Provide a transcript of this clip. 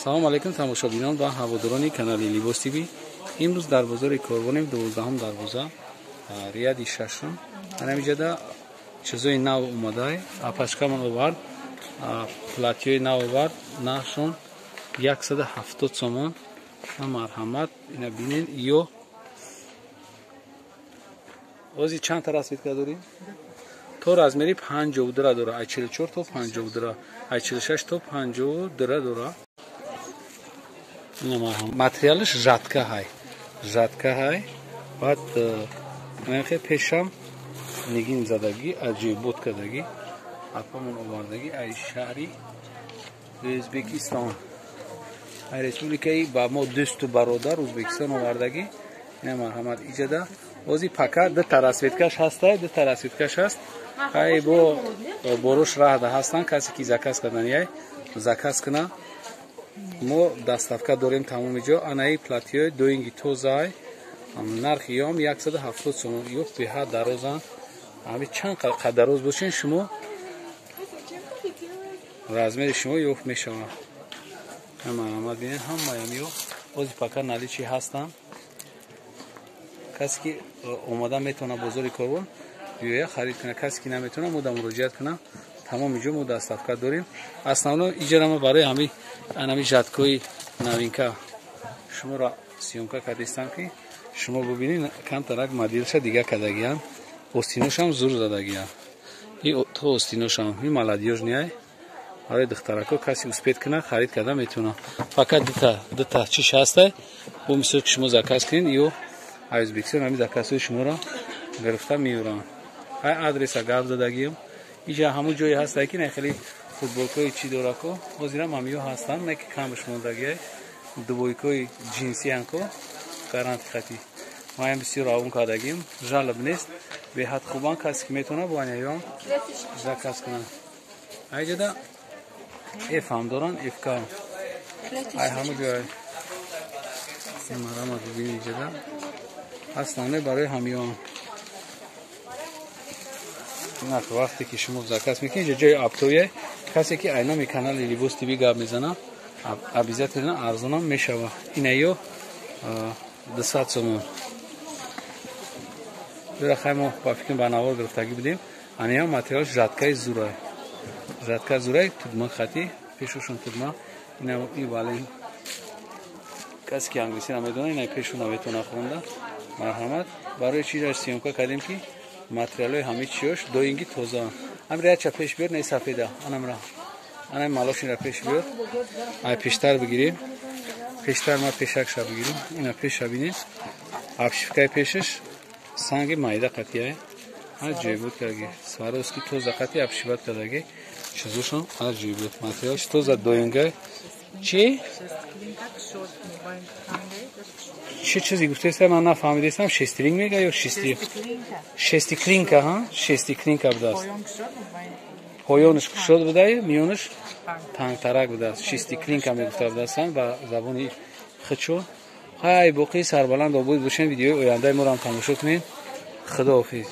Салом алейкум тамошобинон ва ҳаводорони канали Либос ТВ. Имрӯз дар бозори Корвонем, 12-ум дарвоза, ряди шашум. Ҳаминҷода чизои нав омадай, апачкамон овард, платьёи нав овард, нархшон 170 сомон. Марҳамат, ина бинен. Ё ози чанд та расцветка дорем? То размери 52 дора, ай 44 то 52, ай 46 то 52 дора. Материалаш жатка ҳай, жатка ҳай. Баъд хе пешам нигин задагӣ, аҷоибот кардагӣ, апамон овардагӣ ай шаҳри Ӯзбекистон, ай республикаи ба мо дӯсту бародар Ӯзбекистон овардагӣ. Ина марҳамат, иҷада ози пока дута расцветкаш ҳастай, дута расцветкаш ҳаст. Ай бо боруш раҳда ҳастанд, касе ки заказ карданияй заказ куна, мо доставка дорем тамоми ҷо. Анаи платьёи доинги тозаай, нархи ём 170 сомон. Ё беҳад дарозанд, ҳами чанд қад дароз бошен шумо, размери шумо ёфт мешавад. Марҳамат, бинед, ҳамаям ё ози пока наличии ҳастанд. Касе ки омода метавона бозори Корвон биёя харид кунад, касе ки наметавона мо да муроҷиат кунам, тамоми ҷо мо доставка дорем. Основно иҷара мо барои ҳами анами жаткои новинка шуморо съёмка кардистам, ки шумо бубинед, камтарак моделша дига кардагиам, остиношам зур задагиам. И то остиношам и молодёжныйай барои духтарако, касе успеть кунад, харид карда метавонад. Фақат дута чиш ҳастай, бо мисол ки шумо заказ кунед, ё Ӯзбекистон ҳами заказҳои шуморо гирифта меёранд. Ҳай адреса гап задагиам, иҷа ҳамун ҷое ҳастай, ки на хеле футболкои чӣ дорако, ҳозирам ҳамиё ҳастанд, не ки камаш мондагиай, двойкои ҷинсианко, гаранти хати маям бисёр равон кардагим, жалоб нест, беҳад хубан. Касе ки метавонад, бо анаём заказ кунад. Айҷада ф ҳам доранд, фк ай ҳамун ҷой марама бибинед, иҷада ҳастанд барои ҳамиён. Нарх вақте ки шумо заказ мекунед, инҷа ҷои оптовые, касе ки айноми канали Либос ТВ гап мезана, обязательно арзонам мешава. Ина ё 200 сомон. Бира хай, мо ба фикр ба навор гирифтагӣ будем. Анаям материалш жаткаи зурай, жатка зурай, тугма хати, пешушон тугма. Ина и вален, касе ки англисӣ намедона, ина пешу наметавона хонда. Марҳамат, барои чизаш съёмка кардем, ки материалҳои ҳамаи чиёш доинги тозаанд. Ҳамира яча пеш биёр, не сафеда, анамра, анами малошинра пеш биёр, ай пештар бигирем, пештар ма пешакша бигирем. Ина пеша бинем, обшивкаи пешаш санги майда қатияй, аҷоибот кардаги, Сваровски тоза қати обшивать кардаги, чизошон аҷоибот, материалш тоза, доингай. Чи чӣ чизе гуфтеста, ман нафаҳмидестам. Шестринг мега ё шести шестиклинка? Ҳа, шестиклинка будааст, поёнаш кушод будаю, миёнаш тангтарак будааст. Шестиклинка мегуфта будастанд ба забони хичо. Ҳай, боқӣ сарбаланд обуд бошем, видеои ояндаи моро ҳам тамошо кунед. Худоҳофиз.